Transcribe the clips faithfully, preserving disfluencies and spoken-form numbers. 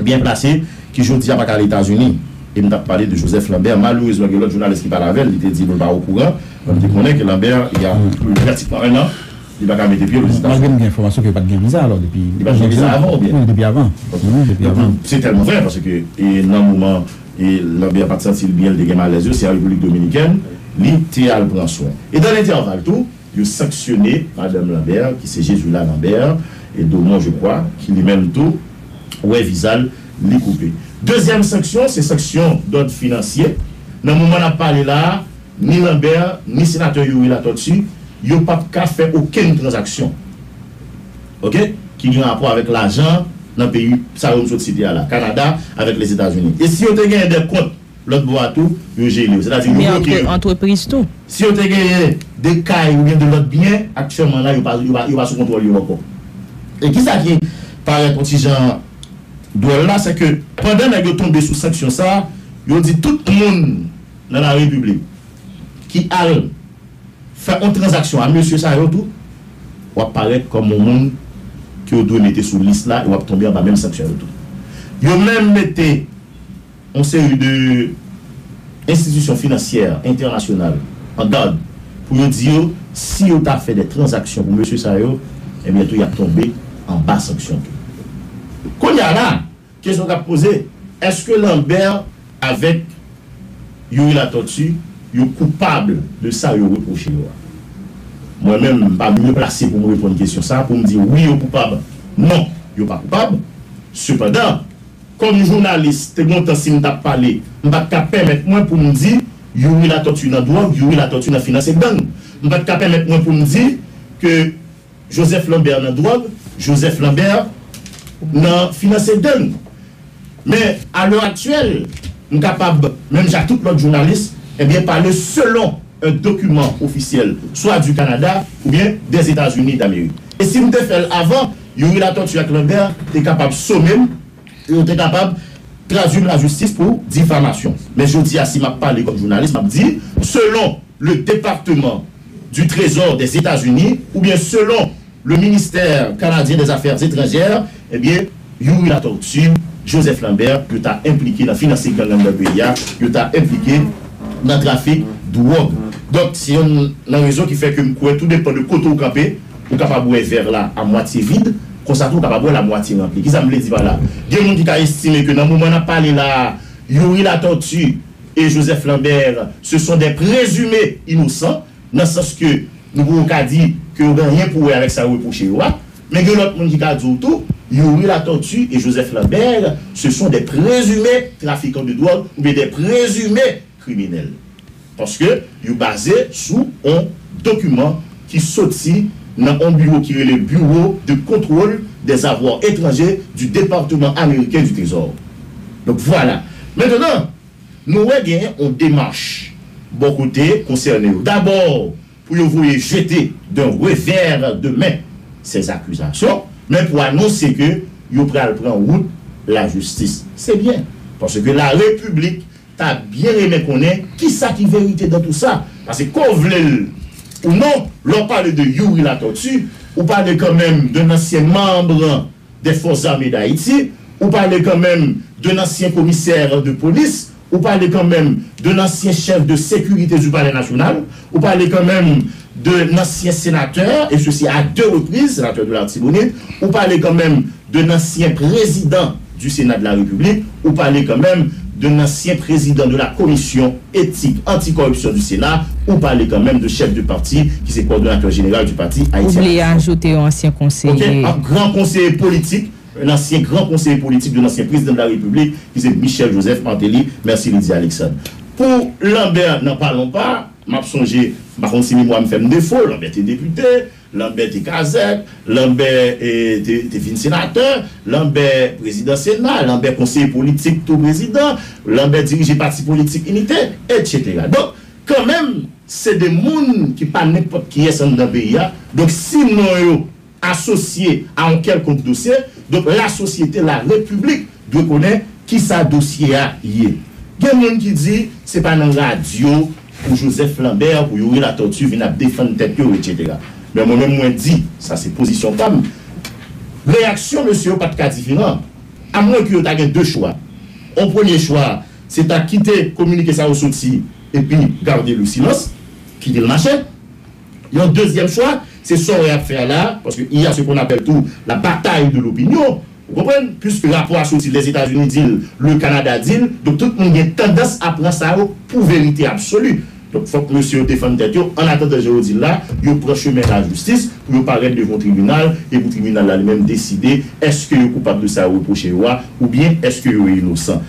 byen plase, ki jodi a pa ka al Etazini. E m t ap pale de Joseph Lambert. Malerezman, gen lòt jounalis ki pale avè l, li te di l pa okouran. Mwen, m te konnen ke Lambert, il y a pratikman un an, li pa ka mete pye l Ozetazini. Malgre m gen enfòmasyon ke li pa t gen viza, alò, depi... Li pa t gen viza avan, oubyen? Wi, depi avan. Ok. Wi, depi avan. Se tèlman vrè, paske, e, nan moman, e, Lambert pa t santi l byen, li te gen malèz yo, se an Repiblik Dominikèn, li te al pran swen. E dans l'intervalle tou, yo sanksyone madanm Lambert, ki se Jezula Lambert, e Domon, je crois, ki li menm tou, wè viza l, li koupe. Dezyèm sanksyon, se sanksyon dòd finansye. Nan moman n ap pale la a, ni Lambert, ni senatè Youri Latortue, yo p ap ka fè okenn tranzaksyon, oke, ki gen rapò avèk lajan nan peyi sa yo m sot site a la, Kanada avèk Lezetazini. E si yo te genyen de kont lòt bò a tou, yo jele yo. Sètadi yo bloke yo. Antrepriz tou. Si yo te genyen de kay oubyen de lòt byen, aktyèlman la, yo pa, yo pa, yo pa sou kontwòl yo ankò. E kisa ki parèt yon ti jan dwòl la, se ke pandan nèg yo tonbe sou sanksyon sa a, yo di tout moun nan la repiblik ki al fè yon tranzaksyon a mesye sa yo tou, w ap parèt kòm yon moun ke yo dwe mete sou lis la e w ap tonbe anba menm sanksyon yo tou. Yo menm mete yon seri de enstitisyon finansyè entènasyonal an gad pou yo di yo, si yo ta fè de tranzaksyon pou mesye sa yo, ebyen tou y ap tonbe anba sanksyon tou. Kounye a la, kesyon k ap poze, èske Lambert avèk Youri Latortue, yo koupab de sa yo repwoche yo a? Mwen menm, m pa mye plase pou m reponn kesyon sa a, pou m di wi, yo koupab, non, yo pa koupab. Sepandan, kòm jounalis, te gen yon tan si m t ap pale, m pa t ka pèmèt mwen pou m di Youri Latortue nan dwòg, Youri Latortue nan finanse gang. M pa t ka pèmèt mwen pou m di ke Joseph Lambert nan dwòg, Joseph Lambert nan finanse gang. Men, a lè aktyèl, m kapab, menm jan ak tout lòt jounalis, ebyen, pale selon un document officiel, soit du Canada oubyen des États-Unis d'Amérique. E si m te fè l avan, Youri Latortue ak Lambert te kapab some m, e yo te kapab tradui m lajistis pou difamasyon. Men jodi a, si m ap pale kòm jounalis, m ap di, selon le département du Trésor des États-Unis, oubyen selon le ministère canadien des Affaires étrangères, ebyen, Youri Latortue, Joseph Lambert, yo ta enplike nan finanse gang anndan peyi a, yo ta enplike nan trafik dwòg. Donk, se youn nan rezon ki fè ke m kwè, tou depan de kote w kanpe, ou kapab wè vè la a mwatye vid, konsa tou ou kapab wè l a mwatye ranpli. Kisa m vle di pa la? Gen moun ki ka estime ke nan moman n ap pale la a, Youri Latortue e Joseph Lambert, ce sont des présumés innocents, nan sans ke nou poko ka di ke yo gen anyen pou wè avèk sa yo repwoche yo a. Men gen lòt moun ki ka di w tou, Youri Latortue e Joseph Lambert, ce sont des présumés trafiquants de drogue oubyen des présumés criminels. Paske yo baze sou yon dokiman ki soti nan yon biwo ki rele Bureau de Contrôle des Avoirs Étrangers du Département Américain du Trésor. Donk, vwala. Mentnan, nou wè gen yon demach bò kote konsène yo. Dabò, pou yo voye jete d'un revers de main ces accusations, men pou anonse ke yo pral pran wout lajistis. Se byen, paske la repiblik ta byen renmen konnen kisa ki verite dan tou sa. Paske ke w vle l ou non, lè w pale de Youri Latortue, ou pale kanmenm d'un ancien membre des Forces Armées d'Haïti, ou pale kanmenm d'un ancien commissaire de police, ou pale kanmenm d'un ancien chef de sécurité du Palais National, ou pale kanmenm d'un ancien sénateur, et ceci à deux reprises, sénateur de l'Artibonite, ou pale kanmenm d'un ancien président du Sénat de la République, ou pale kanmenm d'un ancien président de la commission éthique anticorruption du Sénat, ou pale kanmenm de chef de parti ki se coordonnateur général du parti Haïti. Ou bliye ajoute yon ansyen konseye. Ok, un grand conseiller politique, un ancien grand conseiller politique de l'ancien président de la République, ki se Michel Joseph Martelly. Mèsi, Lydia Alexandre. Pou Lambert, n'en parlons pas, m ap sonje, m pa konn si memwa m fè m defo, Lambert te depite, Lambert te kazèk, Lambert, eh, te, te vin senatè, Lambert prezidan Sena, Lambert konseye politik tou prezidan, Lambert dirije pati politik Inite, etsetera. Donk, kanmenm, se de moun ki pa nenpòt kiyès anndan peyi a. Donk, si non yo asosye a yon kèlkonk dosye, donk, lasosyete, larepiblik dwe konnen kisa dosye a ye. Gen moun ki di se pa nan radyo pou Joseph Lambert, pou Youri Latortue vin ap defann tèt yo, etsetera. Men mwen menm, mwen di, sa se pozisyon pa m, reyaksyon mesye yo pa t ka diferan. amwen ke yo ta gen de chwa. Yon premye chwa, se ta kite kominike sa yo soti epi gade le silans, kite l mache. Yon dezyèm chwa, se sa w ap fè a la, paske il y a ce qu'on appelle tou la bataille de l'opinion. Ou konprann? Piske rapò a soti, Lèzetazini di l, le Canada di l, donk tout moun gen tandans a pran sa yo pou verite absoli. Donk fòk mesye yo defann tèt yo, an atandan jan yo di l la, yo pran chemen lajistis pou yo parèt devan tribinal e pou tribinal la li menm deside èske yo koupab de sa yo repwoche yo a oubyen èske yo inosan.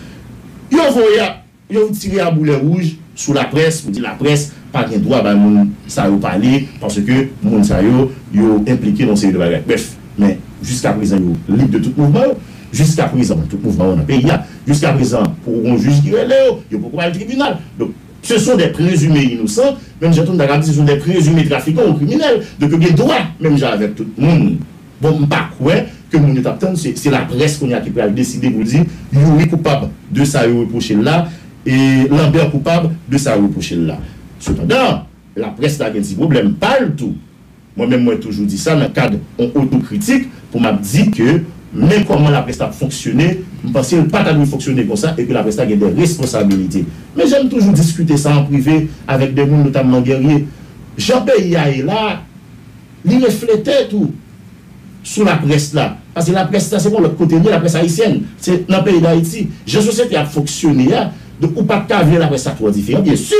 Yo voye a Yo tire a boulè wouj sou laprès pou di laprès pa gen dwa bay moun sa yo pale, paske moun sa yo, yo enplike nan seri de bagay. Brèf, men jiska prezan yo lib de tout mouvman yo. Jiska prezan, tout mouvman yo nan peyi a. Jiska prezan, poko gen yon jij ki rele yo, yo poko al tribinal. Donk, ce sont des présumés innocents, menm jan tou m ta ka di ce sont des présumés trafiquants ou criminels. Donk, yo gen dwa, menm jan avèk tout moun. Bon, m pa kwè ke moun yo t ap tann, se, se laprès kounye a ki pral deside pou l di Youri koupab de sa yo repwoche l la, e Lambert koupab de sa yo repwoche l la. Sepandan, laprès la gen ti pwoblèm pa l tou. Mwen menm, mwen toujou di sa nan kad yon otokritik pou m ap di ke men kòman laprès la ap fonksyone, m panse l pa ta dwe fonksyone konsa e ke laprès la gen de responsabilite. Men jan m toujou diskite sa an prive avèk de moun, notamman Guerrier. Jan peyi a ye la, li reflete tou sou laprès la. Paske laprès la, se pa yon lòt kote l ye, laprès ayisyèn, se nan peyi Dayiti. Jan sosyete a ap fonksyone a, donk ou pa t ka vle laprès la twò diferan. Byen si,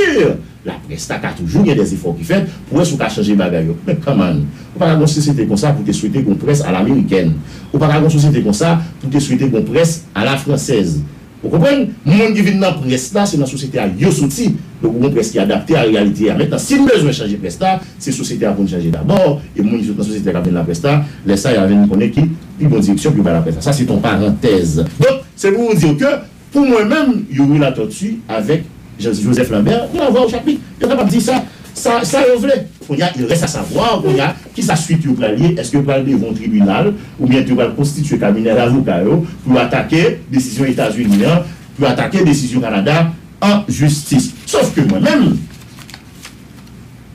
laprès la ka toujou gen de efò ki fèt pou wè si w ka chanje bagay yo. Men come on, ou pa ka gen yon sosyete konsa pou te swete gen yon près alamerikèn. Ou pa ka gen yon sosyete konsa pou te swete gen yon près alafransèz. Ou konprann? Moun ki vin nan près la, se nan sosyete a yo soti. Donk, ou gon près ki adapte a reyalite a. Mentnan, si n bezwen chanje près la, se sosyete a pou n chanje dabò. E moun ki sot nan sosyete a k ap vin laprès la, lè sa, y a vin konnen ki pi bon direksyon pou yo bay laprès la. Sa, se t on parantèz. Donk, se pou w di ke, pou mwen menm, Youri Latortue avèk Joseph Lambert, yo lavwa o chapit. Yo kapab di sa, sa, sa yo vle. Kounye a, il reste à savoir, kounye a, kisa swit yo pral ye, èske yo pral devan yon tribinal, oubyen yo pral konstitye kabinè lavoka yo pou yo atake desizyon Etazini an, pou yo atake desizyon Kanada an jistis. Sòf ke mwen menm,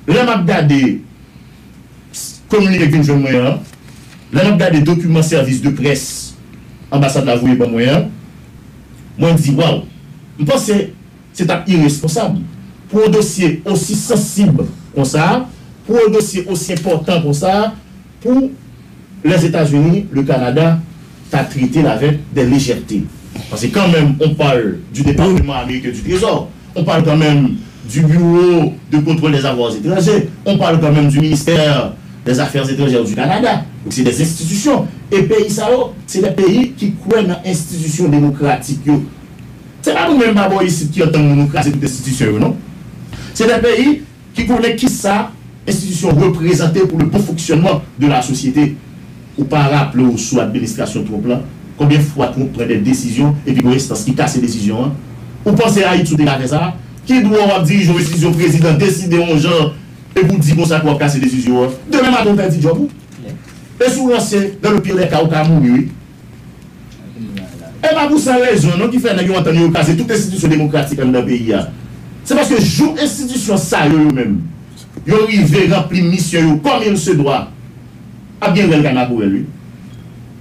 lè m ap gade kominike k vin jwenn mwen an, lè m ap gade dokiman sèvis de près anbasad la voye ban mwen an, mwen di, waw, m panse se t ap iresponsab pou yon dosye osi sansib konsa, pou yon dosye osi enpòtan konsa, pou Lèzetazini, le Kanada, ta trete l avèk de lejète. Paske kanmenm, on parle du département américain du trésor, on parle quand même du bureau de contrôle des affaires étrangères, on parle quand même du ministère des affaires étrangères du Canada. Donk se de enstitisyon. E peyi sa yo, se de peyi ki kwè nan enstitisyon demokratik yo. Se pa nou menm pa bò isit ki antann nou, nou kraze tout enstitisyon yo, non. Se de peyi ki konnen kisa enstitisyon reprezante pou le bon fonctionnement de la société. Ou pa raple w sou administrasyon Trump lan, konbyen fwa Trump pran de desizyon epi gon enstans ki kase desizyon an? Ou panse Ayiti ou te ka fè sa? Ki dwa w ap dirije yon enstitisyon, prezidan deside yon jan epi w di konsa ke w ap kase desizyon an? Demen maten ou pèdi djòb ou. E si w ranse, dans le pire des cas, ou ka mouri, wi. E pa pou sa rezon non ki fè nèg yo antann yo kraze tout enstitisyon demokratik anndan peyi a. Se paske jou enstitisyon sa yo, yo menm, yo rive ranpli misyon yo comme il se doit, ap gen rèl kay makorèl, wi.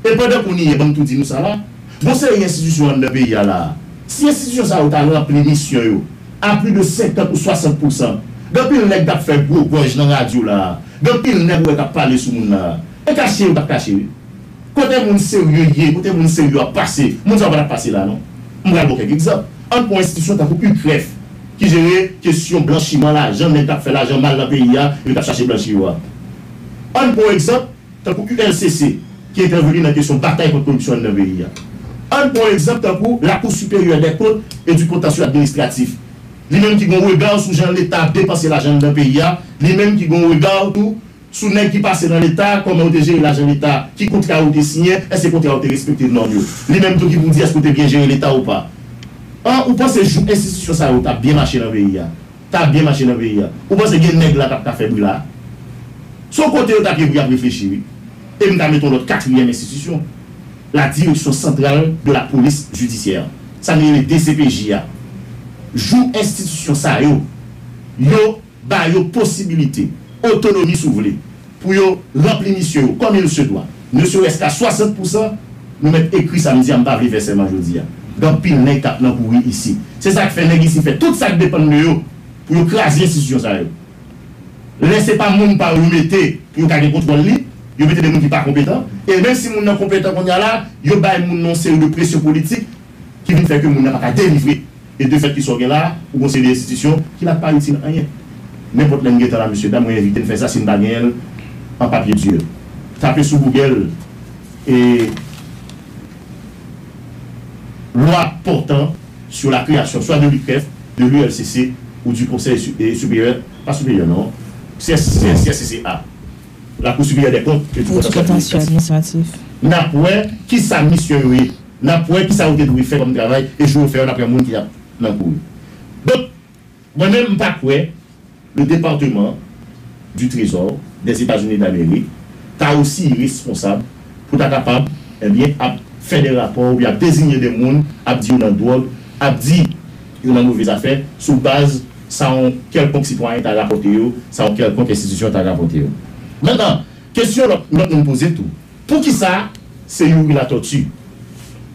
E pandan kounye a, ban m tou di nou sa la, gon seri enstitisyon anndan peyi a la a, si enstitisyon sa yo ta ranpli misyon yo à plus de cinquante ou soixante pour cent, gen anpil nèg k ap fè gwo gòj nan radyo la a, gen anpil nèg ou wè k ap pale sou moun la a. E kache yo t ap kache, wi. Kote moun serye ye, kote moun serye yo ap pase, moun sa yo pa t ap pase la non. M pral ba w kèk egzanp. Ann pran yon enstitisyon tankou UCREF, ki jere kesyon blanchiman lajan nèg k ap fè lajan mal nan peyi a, yo t ap chache blanchi yo a. Ann pran yon egzanp tankou ULCC, ki entèveni nan kesyon batay kont koripsyon anndan peyi a. Ann pran yon egzanp tankou la Cour supérieure des comptes et du contentieux administratif. Li menm ki gon rega sou jan Leta ap depanse lajan anndan peyi a, li menm ki gon rega tou sou nèg ki pase nan Leta, kòman yo te jere lajan Leta, ki kontra yo te siyen, èske kontra yo te respekte nòm yo. Li menm tou ki pou di èske yo te byen jere Leta ou pa. An, ou panse jou enstitisyon sa yo t ap byen mache nan peyi a? T ap byen mache nan peyi a. Ou panse gen nèg la k ap ka fè bri la? Se yon kote yo ta gen pou y ap reflechi, wi. E m ta mete yon lòt katriyèm enstitisyon, la Direction Centrale de la Police Judiciaire. Sa nou rele DCPJ a. Jou enstitisyon sa yo, yo ba yo posibilite, otonomi si w vle, pou yo ranpli misyon yo comme il se doit, ne serait-ce qu'à soixante pour cent, Nou mèt ekri sa m di a, m pa vle fè sèman jodi a. Gen anpil nèg k ap nan kouri isi. Se sa k fè nèg isi fè tout sa k depann de yo pou yo kraze enstitisyon sa yo. Lè se pa moun pa yo yo mete pou yo ka gen kontwòl li, yo mete de moun ki pa konpetan. E menm si moun nan konpetan kounye a la, yo bay moun nan yon seri de presyon politik ki vin fè ke moun nan pa ka delivre. E de fèt ki sa w gen la, ou gon seri de enstitisyon ki la pa itil anyen. Nenpòt lè n gen tan la, mesye dam, mwen envite n fè sa si n pa genyen l an papye di. Tape sou Google e loi portant sur la création soit de l'U C R E F, de l'U L C C ou du Conseil su- eh, supérieur, pas supérieur non, C S C S C A, la Cour supérieure des comptes et du Cour de cassation administrative. N ap wè ki sa misyon yo ye. N ap wè ki sa yo te dwe fè kòm travay e jou yo fè yo n ap wè moun ki ap nan kouri. Donk, mwen menm m pa kwè le département du trésor des États-Unis d'Amérique ta osi responsab pou ta kapab, ebyen, ap fè de rapò oubyen ap deziye de moun, ap di yo nan dwòg, ap di yo nan move zafè sou baz sa yon kèlkonk sitwayen ta rapòte yo, sa yon kèlkonk enstitisyon ta rapòte yo. Mentnan, kesyon lòt lòt moun poze tou, poukisa se Youri Latortue?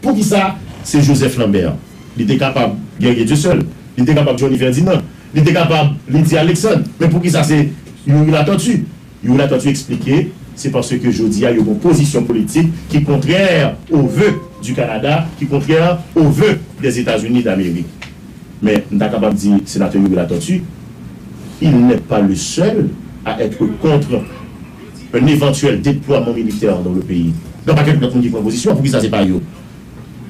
Poukisa se Joseph Lambert? Li te kapab Guerrier Dieuseul, li te kapab Johnny Ferdinand, li te kapab Lydia Alexandre, men poukisa se Youri Latortue? Youri Latortue eksplike se paske jodi a yo gon pozisyon politik ki kontrè au vœu du Canada, ki kontrè au vœu des États-Unis d'Amérique. Men m ta kapab di senatè Youri Latortue, il n'est pas le seul à être contre un éventuel déploiement militaire dans le pays. Gen pakèt lòt moun ki pran pozisyon, poukisa se pa yo?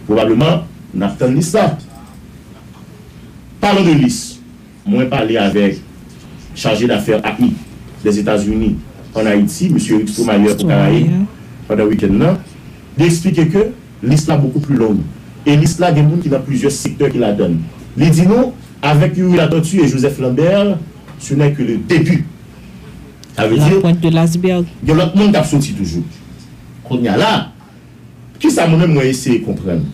Pwobableman, n ap tann lis la. Parlons de lis. Mwen pale avèk chaje dafè A I des États-Unis en Haïti, mesye Rick Stromayer pou Karayib, pandan wikenn nan. Li eksplike ke lis la beaucoup plus longue. E lis la gen moun ki nan plizyè sektè ki ladan l. Li di nou, avec Youri Latortue et Joseph Lambert, ce n'est que le début. Sa vle di, la pointe de l'iceberg. Gen lòt moun k ap soti toujou. Kounye a la, kisa mwen menm mwen eseye konprann?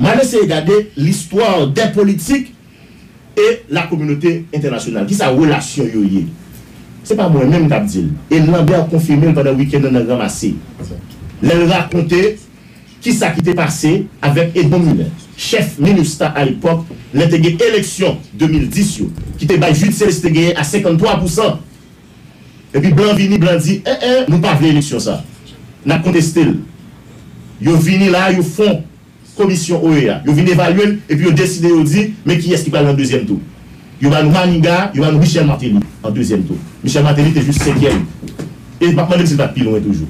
Mwen eseye gade l'histoire des politiques et la communauté internationale. Kisa relasyon yo ye? Se pa mwen menm k ap di l. E Lambert konfime l pandan wikenn nan nan Granmasi. Lè l rakonte kisa ki te pase avèk Edmond Miller, chèf MINUSTAH a lepòk, lè te gen eleksyon de mil dis yo, ki te bay Jude Célestin genyen a senkanntwa pousan. Epi blan vini, blan di, en, en, nou pa vle eleksyon sa. N ap konteste l. Yo vini la, yo fon komisyon O E A. Yo vin evalye l, epi yo deside, yo di, men kiyès ki pral nan dezyèm tou. Yo ba nou Manigat, yo ba nou Michel Martelly an dezyèm tou. Michel Martelly te jis senkyèm. E m ap mande m si l pa t pi lwen toujou.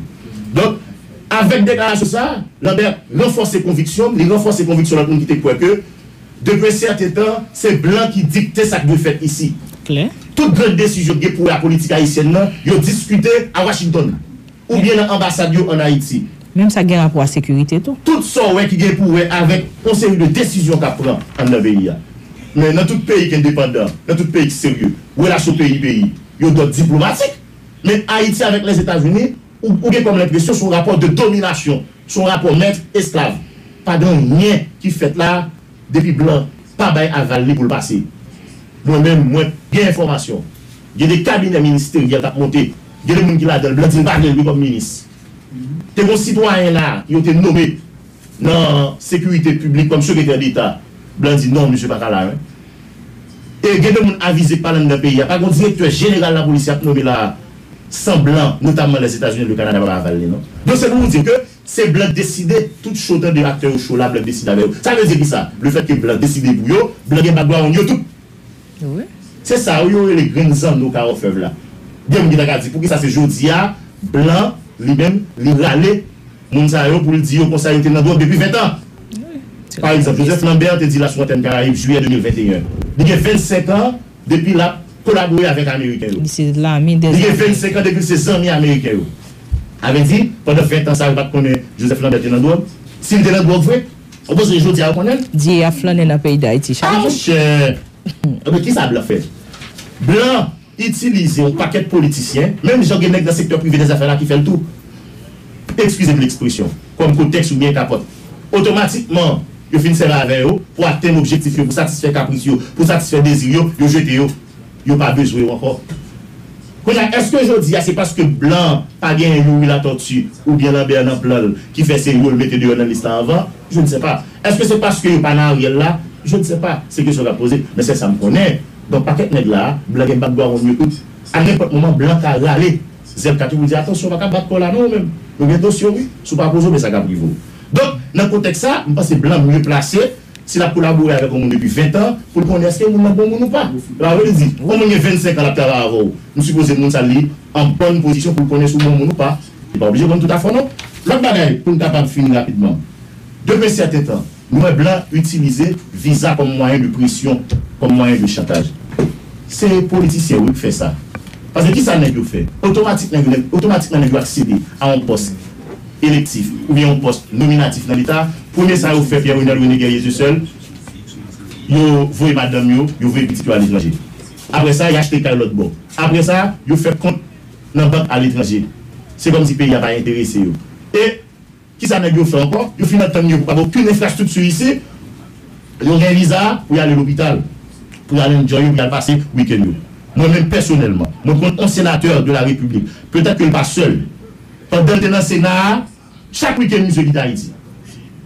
Donk, avèk deklarasyon sa a, Lambert ranfòse konviksyon m, li ranfòse konviksyon lòt moun ki te kwè ke, depi yon sèten tan, se blan ki dikte sa k dwe fèt isi. Klè. Tout gran desizyon ki gen pou wè a politik ayisyèn nan, yo diskite a Washington. Oubyen nan anbasad yo ann Ayiti. Menm sa gen rapò a sekirite tou. Tout sa w wè ki gen pou wè avèk yon seri de desizyon k ap pran anndan peyi a. Men nan tout peyi k endepandan, nan tout peyi k serye, relasyon peyi peyi, yo dòt diplomatik. Men Ayiti avèk Lèzetazini, ou, ou gen kòm lenpresyon se yon rapò de dominasyon, se yon rapò mèt esklav. Pa gen anyen ki fèt la depi blan pa bay aval li pou l pase. Mwen menm, mwen gen enfòmasyon. Gen de kabinè ministeryèl k ap monte. Gen de moun ki ladan l, blan di l pa vle l wi kòm minis. Te gen yon sitwayen la, yo te nome nan sekirite piblik kòm sekretè deta. Blan di non, misye pa ka la, wi. E gen de moun avize k pa anndan peyi a. Pa gen yon direktè jeneral lapolis y ap nome la, san blan, notamman Lèzetazini, le Kanada pa ba aval li, non. Donk, se pou w di ke se blan k deside tout cho, tande aktè yo cho la, blan k deside avè yo. Sa vle di ki sa? Lefètke blan deside pou yo, blan gen background yo tout. Wi. Se sa yo rele grenn zanno kawòfèv la. Gen moun ki ta ka di, poukisa se jodi a, blan, li menm, li rale moun sa yo pou l di yo konsa yo te nan dwòg depi ven tan? Wi. Pa egzanp, Joseph Lambert te di l asou antèn Karayib, jiyè de mil venteyen. Li gen vennsenk an depi l ap kolabore avèk Ameriken yo. Li se lame dè Li gen vennsenk an depi l se zanmi Ameriken yo. Sa vle di, pandan ven tan sa yo pa t konnen Joseph Lambert te nan dwòg? Si l te nan dwòg vre, ou panse jodi a yo konnen l? Dye a flannen nan peyi Dayiti chak jou. Ah, monchè! Ebyen, kisa blan fè? Blan itilize yon pakèt politisyen, menm jan gen nèg nan sektè prive dèzafè la ki fè l tou. Eskize m lekspresyon, kòm kotèks oubyen kapòt. Otomatikman, yo fin sèvi avè yo pou atenn objektif yo, pou satisfè kapris yo, pou satisfè dezi yo, yo jete yo. Yo pa bezwen yo ankò. Kounye a, èske jodi a se paske blan pa genyen Youri Latortue oubyen Lambert nan plan l ki fè se yo l mete deyò nan lis la anvan? Je ne sais pas. Èske se paske yo pa nan Ariel la? Je ne sais pas. Se kesyon k ap poze. Men sèl sa m konnen, gen yon pakèt nèg la, blan gen bak dwa wonn yo tout. A nenpòt moman, blan ka rale zèb kat yo pou di, "Atansyon, w pa ka bat kò w la non, ou menm. Nou gen dosye w, wi. Si w pa poze w, men sa k ap rive w." Donk, nan kontèks sa, m panse blan mye plase si l ap kolabore avèk yon moun depi ven tan, pou l konnen èske moun nan bon moun ou pa. Se pa vre li di, yon moun gen vennsenk an l ap travay avè w, m sipoze moun sa li an bòn pozisyon pou l konnen si w bon moun ou pa. Li pa oblije konn tout afè w non. Lòt bagay, pou n kapab fini rapidman. Depi sèten tan, nou wè blan itilize viza kòm mwayen de presyon, kòm mwayen de chantaj. Se politisyen wi k fè sa. Paske kisa nèg yo fè? Otomatik nèg, otomatikman nèg yo aksede a yon pòs elektif oubyen yon pòs nominatif nan Leta, premye sa yo fè, Pierre Renel René Guerrier Seul, yo voye madanm yo, yo voye pitit yo aletranje. Apre sa, y achte kay lòt bò. Apre sa, yo fè kont nan bank aletranje. Se kòmsi peyi a pa enterese yo. E kisa nèg yo fè ankò? Yo fin antann yo pou pa gen okenn enfrastrikti isi. Yo gen viza pou y ale lopital, pou y al enjoy yo, pou y al pase wikenn yo. Mwen menm pèsonèlman, mwen konn yon senatè de la repiblik, petèt ke l pa sèl, pandan l te nan Sena a, chak wikenn misye kite Ayiti.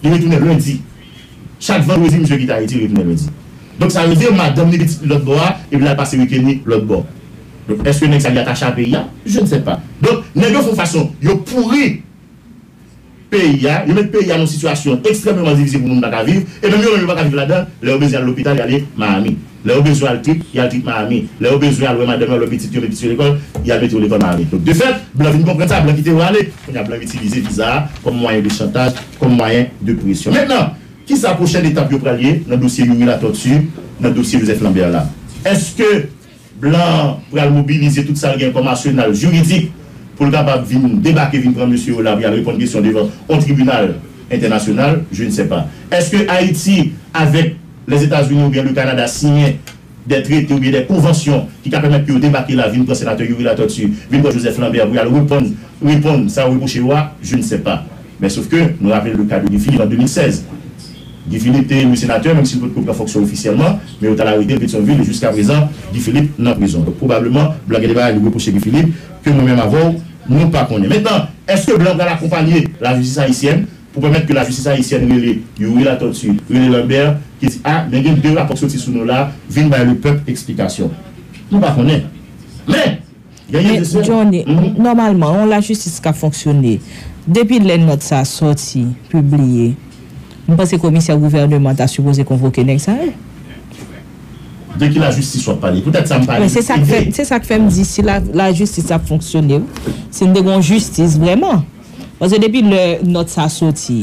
Li retounen lendi. Chak vandredi misye kite Ayiti, li retounen lendi. Donk sa vle di madanm li, pitit li lòt bò a, epi l al pase wikenn li lòt bò. Donk èske nèg sa yo atache a peyi a? Je ne sais pas. Donk nèg yo fè yon fason, yo pouri peyi a, yo met peyi a nan yon sitiyasyon ekstrèmeman difisil pou moun pa ka viv, e menm yo menm yo pa ka viv ladan, lè yo bezwen al lopital, y ale Miami. Lè yo bezwen al trip, y al trip Miami. Lè yo bezwen al wè madanm yo, al wè pitit yo, met pitit yo lekòl, y al mete yo lekòl Miami. Donk, de fèt, blan vin konprann sa, blan kite yo ale. Kounye a, blan itilize viza a kòm mwayen de chantaj, kòm mwayen de presyon. Mentnan, kisa pwochèn etap yo pral ye nan dosye Youri Latortue, nan dosye Joseph Lambert la? Èske blan an pral mobilize tout sa l gen kòm asenal jiridik pou l kapab vin debake, vin pran mesye yo la pou y al reponn kesyon devan yon tribinal entènasyonal? Je ne sais pas. Èske Ayiti avèk Lèzetazini oubyen le Kanada siyen de trete oubyen de konvansyon ki ka pèmèt ke yo debake la, vin pran senatè Youri Latortue, vin pran Joseph Lambert pou y al reponn, reponn sa yo repwoche yo a? Je ne sais pas. Men sof ke nou raple le ka de Guy Philippe an de mil sèz. Guy Philippe te eli senatè, menm si l potko pran fonksyon ofisyèlman, men yo t al arete l Petyonvil, e jiska prezan, Guy Philippe nan prizon. Donk, pwobableman, blan gen de bagay li repwoche Guy Philippe, ke mwen menm avè w, nou pa konnen. Mentnan, èske blan pral akonpanye lajistis ayisyèn pou pèmèt ke lajistis ayisyèn rele Youri Latortue, rele Lambert, ki di, a, men gen de rapò k soti sou nou la, vin bay le pèp eksplikasyon? Nou pa konnen. Men, Johnny, nòmalman, yon lajistis ka fonksyone. Depi lè nòt sa a sòti, pibliye, m panse komisè gouvèneman ta sipoze konvoke nèg sa yo. De ki lajistis w ap pale? Poutèt sa m pale. Men se sa k fè, se sa k fè m di, si la, lajistis ap fonksyone, wi, si n te gen yon jistis vrèman. Paske depi lè nòt sa a sòti,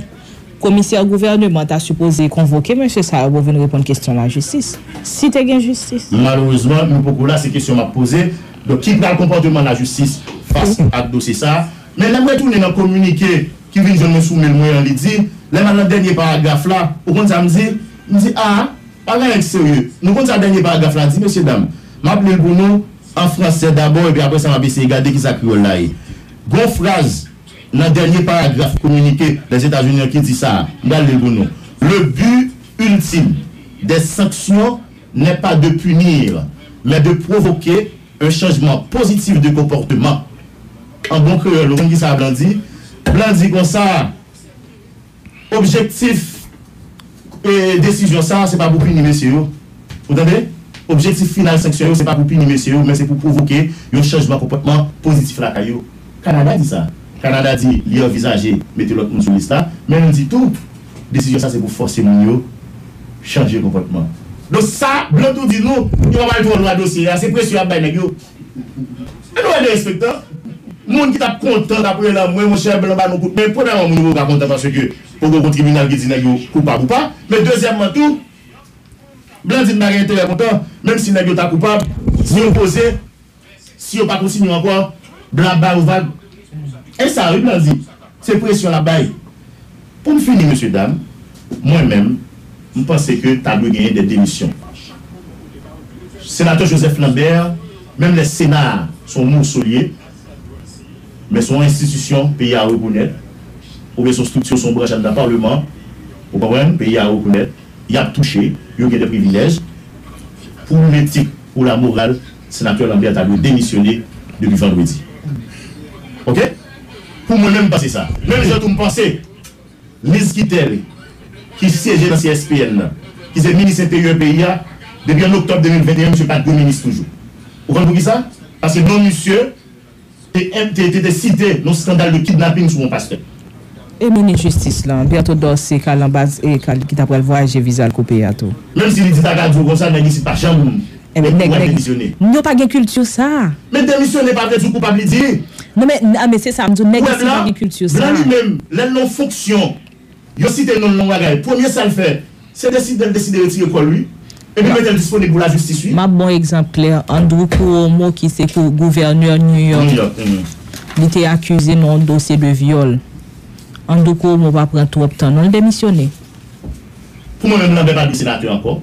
komisè gouvèneman ta sipoze konvoke mesye sa yo pou vin reponn kesyon lajistis. Si te gen jistis. Malerezman, nou poko la, se kesyon m ap poze. Donk, ki pral konpòteman lajistis fas ak dosye sa a? Men lè m retounen nan kominike ki vin jwenn mwen sou mel mwen an, li di, lè m al nan dènye paragraf la, ou konn sa m di? M di, a, pa gen anyen ki serye. Nou konn sa dènye paragraf la di, mesye dam? M ap li l pou nou, an fransè dabò, epi apre sa, m ap eseye gade kisa kreyòl la ye. Gon fraz nan dènye paragraf kominike Lèzetazini an ki di sa a. M pral li l pou nou. Le but ultime des sanctions n'est pas de punir, mais de provoquer un changement positif de comportement. An bon kreyòl, ou konn kisa blan di? Blan di konsa, objektif, e, desizyon sa a, se pa pou pini mesye yo. Ou tande? Objektif final sanksyon yo, se pa pou pini mesye yo, men se pou pwovoke yon chanjman konpòtman pozitif lakay yo. Kanada di sa. Kanada di li anvizaje mete lòt moun sou lis la, men l di tou, desizyon sa se pou fòse moun yo chanje konpòtman. Donk sa, blan tou di nou, yo pa pral twò lwen dosye a, se presyon y ap bay nèg yo. E nou wè derespektan. Moun ki t ap kontan, t ap rele anmwe, monchè, blan ba nou kout men. Premyèman, moun yo poko ka kontan paske poko gon tribinal ki di nèg yo koupab ou pa. Men dezyèmman tou, blan di n pa gen enterè kontan, menm si nèg yo ta koupab, si yo poze, si yo pa kontinye ankò, blan ap ba yo vag. E sa wi, blan di. Se presyon l ap bay. Pou m fini, mesye dam, mwen menm, m panse ke ta dwe genyen de demisyon. Senatè Joseph Lambert, menm lè Sena a se yon moso l ye, men se yon enstitisyon peyi a rekonèt, oubyen se yon estrikti, se yon branch anndan palman, ou konprann, peyi a rekonèt, y ap touche, yo gen de privilèj. Pou letik, pou lamoral, senatè Lambert ta dwe demisyone depi vandredi. Oke? Pou mwen menm, m panse sa. Menm jan tou, m panse Liz Kittel, ki syeje nan C S P N nan, ki se minis enteryè peyi a, depi an oktòb de mil venteyen, misye pa t dwe minis toujou. Ou konn poukisa? Paske non misye te, te, te, te site nan skandal de kidnaping sou yon pastè. E minis jistis lan, Berto Dorcé, ka l anba, e ka l, ki ta pral vwayaje, viza l koupe a tou. Menm si li di ta ka di w konsa, nèg isit pa janm Ebyen, nèg, nèg, demisyone. Yo pa gen kilti sa. Men demisyone pa vle di w koupab li di. Non, men, a, men se sa, m di w, nèg isit pa gen kilti sa. Blan li menm, lè l nan fonksyon, yo site non l nan bagay. Premye sa l fè, se deside, l deside retire kò l, wi. Epi mete l disponib pou lajistis, wi. M ap ba w egzanp klè. Andrew Cuomo, ki se kou-, gouvènè New York, New York, mhm. Li te akize nan yon dosye de vyòl. Andrew Cuomo pa pran twòp tan, non, l demisyone. Pou mwen menm, Lambert pa dwe senatè ankò.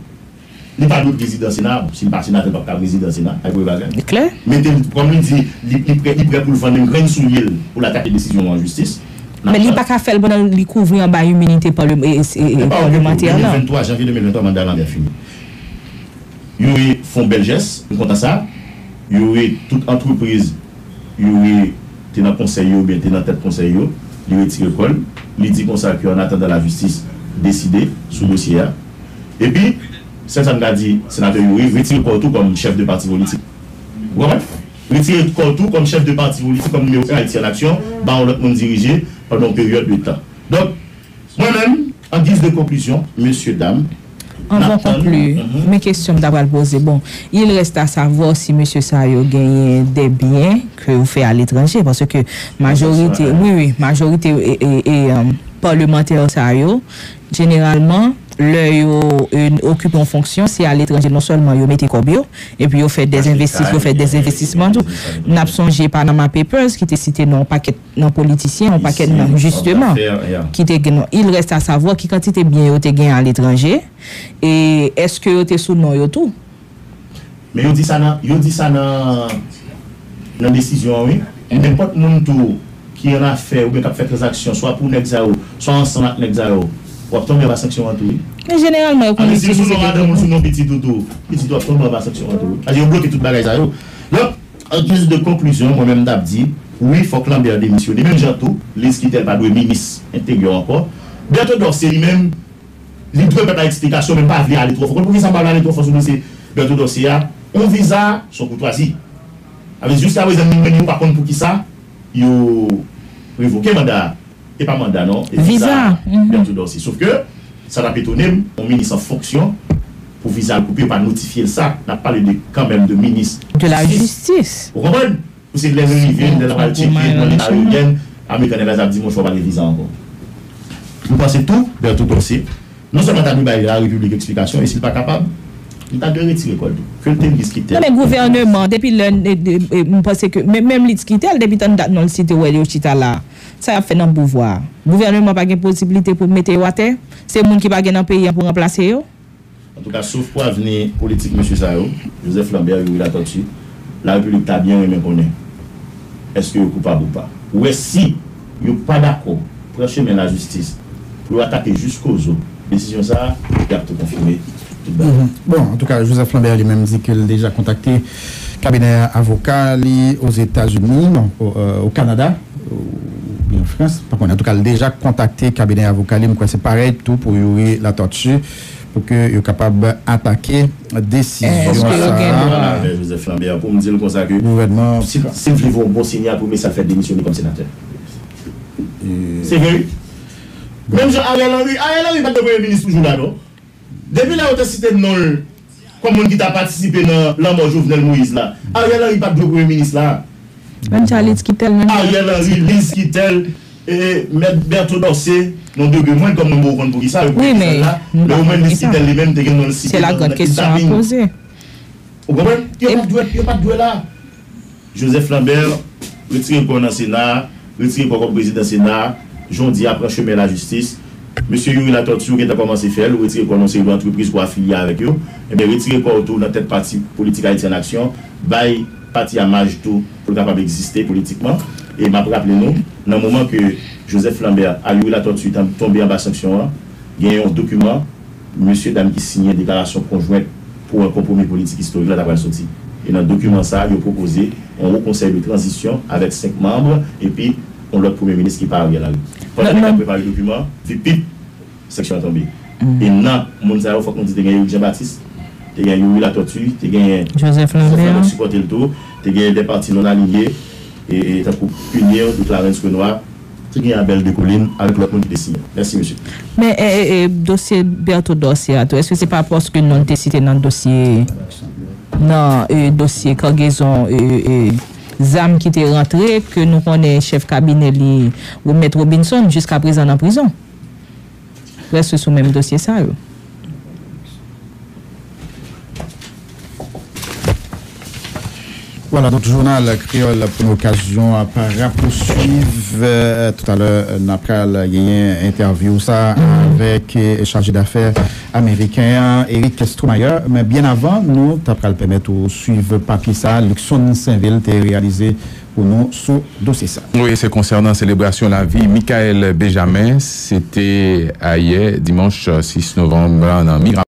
Li pa dwe prezidan Sena. Bon, si l pa senatè, l p ap ka prezidan Sena. Ay, premye bagay. Li klè. Mete l, kòm li di, li, li prè, li prè pou l vann menm grenn soulye l pou l atake desizyon an jistis. Men li pa ka fè l pandan li kouvri anba iminite palm-, e, e, e, palmantè lan. Janvye de mil venntwa, manda Lambert fini. Youri fè yon bèl jès, m kontan sa. Youri, tout antrepriz Youri te nan konsèy yo, oubyen te nan tèt konsèy yo, li retire kò l. Li di konsa ke an atandan lajistis deside sou dosye a. Epi, sèl sa m ka di, senatè Youri, retire kò w tou kòm chèf de pati politik. Ou konprann? Retire kò w tou kòm chèf de pati politik, kòm nimewo en Ayiti an Aksyon, ba yon lòt moun dirije pandan yon peryòd de tan. Donk, mwen menm, an giz de konklizyon, mesye dam, anvan konkli, men kesyon m ta pral poze. Bon, il reste à savoir si mesye sa yo genyen de byen ke yo fè aletranje, paske majorite, wi, wi, majorite, e, e, e, um, palmantè sa yo, jeneralman, lè yo, e, okipe yon fonksyon, se aletranje non sèlman yo mete kòb yo, epi yo fè de envestis-, yo fè de envestisman tou. N ap sonje Panama Papers ki te site nan yon pakèt nan politisyen, yon pakèt nan, jisteman, ki te gen, il reste à savoir ki kantite byen yo te gen aletranje, e èske yo te sou non yo tou? Men yo di sa nan, yo di sa nan, nan desizyon an, wi. Nenpòt moun tou ki an afè oubyen k ap fè tranzaksyon, swa pou nèg sa yo, swa ansanm ak nèg sa yo, w ap tonbe anba sanksyon an tou, wi. Men jeneralman, yo konn itilize de moun sou non pitit ou tou, pitit ou ap tonbe anba sanksyon an tou, wi. Paske yo bloke tout bagay sa yo. Donk, an giz de konklizyon, mwen menm m t ap di, wi, fòk Lambert demisyone. Menm jan tou, Liz Kittel pa dwe minis enteryè ankò. Berto Dorcé, li menm, li dwe pèp la eksplikasyon, men m pa vle ale twò fò. Konn poukisa m pa vle ale twò fò sou dosye Berto Dorcé a? Yon viza, se yon koutwazi. Sa vle di, jiskaprezan, ni mwen ni ou pa konn poukisa yo revoke manda a. E pa manda non, e viza Berto Dorcé. Sof ke, sa t ap etone m, yon minis an fonksyon, pou viza l koupe, yo pa notifye l sa. N ap pale de, kanmenm, de minis de la jistis. Ou konprann? Pou se lè l rive, lè l ap al tcheke nan Leta Aerodyèn, American Airlines ap di, monchè, w pa gen viza ankò. M panse tou, Berto Dorcé, non sèlman ta dwe bay Larepiblik eksplikasyon, e si l pa kapab, li ta dwe retire kò l tou. Ke l te Liz Kittel. Non, men gouvèneman, depi lè, e, e, e, m panse ke, men, menm Liz Kittel, depi tann dat non l site, wè yo chita la. Sa y ap fè nan pouvwa a? Gouvèneman pa gen posiblite pou mete yo atè? Se moun ki pa gen nan peyi an pou ranplase yo? Antouka, sof pou avni politik mesye sa yo, Joseph Lambert, Youri Latortue, Larepiblik ta byen renmen konnen èske yo koupab ou pa. Ou wè, si yo pa dakò pran chemen lajistis pou yo atake jiskozo desizyon sa a, y ap tou konfime tout bagay. Mhm. Bon, antouka, Joseph Lambert li menm di ke l deja kontakte kabinè avoka li Ozetazini, non, o, euh, o Kanada, oubyen Frans, pa konnen. Antouka, l deja kontakte kabinè avoka li, m kwè se parèy tou pou Youri Latortue, pou ke yo kapab atake desizyon sa a. Èske yo gen dwa? Avè Joseph Lambert, pou m di l konsa ke gouvènman, si, si l vle voye yon bon sinyal pou mesye a fè demisyone kòm senatè. E se vre, wi. Menm jan Ariel Henry, Ariel Henry pa t dwe premye minis toujou la, non? Depi lè yo te site non l kòm moun ki ta patisipe nan lanmò Jovenel Moïse la, Ariel Henry pa t dwe premye minis la. Menm jan Liz Kittel, menm jan Ariel Henry, Liz Kittel, e, mèt Berto Dorcé, nan degre mwen, kòm mwen, mwen konn poukisa yo premye minis la, men omwen Liz Kittel li menm te gen non l site nan, nan kidnaping. Ou konprann? Yo pa t dwe, yo pa t dwe la. Joseph Lambert, retire kò w nan Sena a, retire kò w kòm prezidan Sena a, jan w di a, pran chemen lajistis. Mesye Youri Latortue, ou gentan kòmanse fè l, ou retire kò w nan yon seri de antrepriz pou afilye avèk yo. Ebyen, retire kò w tou nan tèt pati politik Ayiti an Aksyon, bay pati a maj tou pou l kapab egziste politikman. E m ap raple nou, nan moman ke Joseph Lambert a Youri Latortue tan-, tonbe anba sanksyon an, gen yon dokiman mesye dam ki siyen deklarasyon konjwent pou yon konpwomi politik istorik la ta pral soti. E nan dokiman sa a, yo pwopoze yon wo konsèy de tranzisyon avèk senk manm epi yon lòt premye minis ki pa Ariel Henry. Pandan yo t ap prepare dokiman, vip vip, sanksyon an tonbe. E nan moun sa yo, fòk nou di te gen Éric Jean Baptiste, te gen Youri Latortue, te gen Joseph Lambert, ki sipòte l tou, te gen de pati non alinye, e, e tankou Pionnier de Clarence Renois, te gen Abel Descollines avèk lòt moun ki te siyen. Mèsi, mesye. Men e, e, e, dosye Bertho Dorcé a tou, èske se pa paske non l te site nan dosye, nan e, dosye kangezon e, e, zam ki te rantre, ke nou konnen chèf kabinè li, Mèt Robinson, jiskaprezan nan prizon? Reste sou menm dosye sa yo. Vwala, donk, jounal kreyòl pou nou, okazyon ap rapousuiv. Toutalè, n ap pral genyen entèvyou sa avèk chaje dafè ameriken an, Eric Stromayer. Men byen avan, nou ta pral pèmèt ou swiv papye sa Luckson Sainvil te reyalize pou nou sou dosye sa. Wi, se konsènan selebrasyon lavi Michael Benjamin. Se te ayè, dimanch sis novanm, nan Mira.